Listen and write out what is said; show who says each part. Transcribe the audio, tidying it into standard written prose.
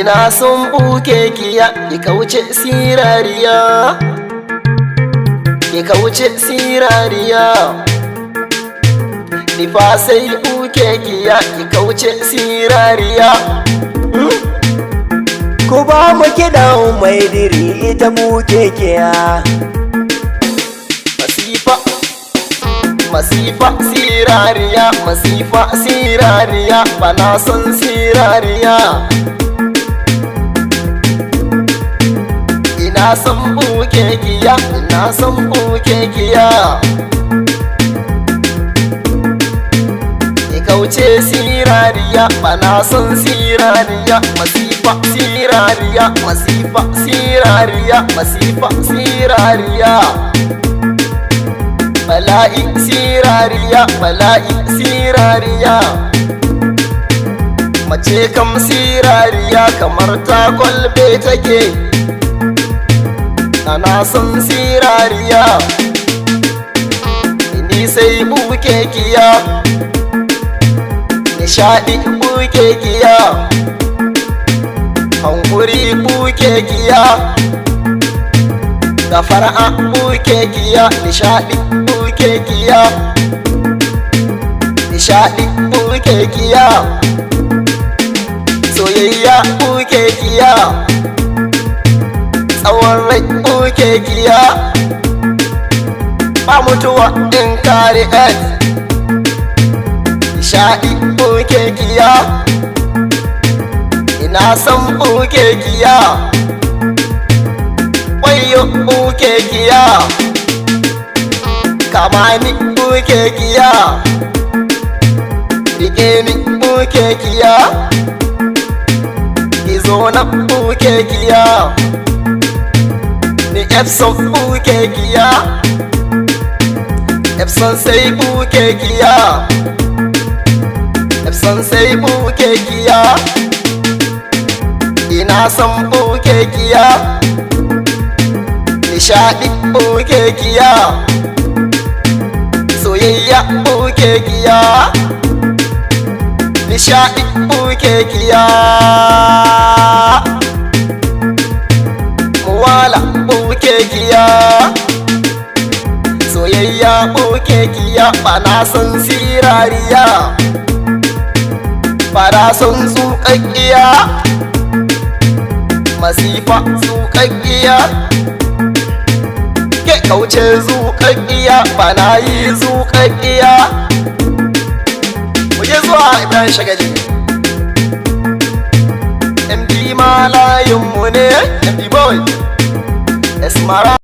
Speaker 1: Ina son buke kiya, ki kauce sirariya, ki kauce sirariya. Ni fa sai buke kiya, ki kauce sirariya.
Speaker 2: Ku ba mu kiɗan mai diri, ita buke kiya.
Speaker 1: Masifa, masifa sirariya, masifa sirariya, bana son sirariya. Ina son buke kiya, ina son buke kiya. Ki kauce sirariya, bana son sirariya. Masifa sirariya, masifa sirariya, masifa sirariya. Bala'i sirariya, bala'i sirariya. Mace kam sirariya kamar ta kwalbe take. Ana son sirariya. Ni sai buke kiya. Nishaɗi buke kiya, hankuri buke kiya, da fara'a buke kiya. Nishaɗi buke kiya, nishaɗi buke kiya, soyayya buke kiya, tsawon rai buke kiya, ba mutuwa in kare et. Nishaɗi buke kiya, ina son buke kiya. Wayo buke kiya, kama ni buke kiya, rike ni buke kiya, ki zo na buke kiya. Ni Epson buke kiya, Epson sai buke kiya, Epson sai buke kiya. Ina son buke kiya. Nishaɗi buke kiya, soyayya buke kiya, nishaɗi buke kiya. Muwala buke kiya, soyayya buke kiya, bana son sirariya, bana son tsukakkiya, masifa tsukakkiya. Ke kauce zuƙaƙƙiya, bana yi zuƙaƙƙiya. Mu je zuwa Ibrahim Shagali MD, ma layinmu ne MD boy Esmara.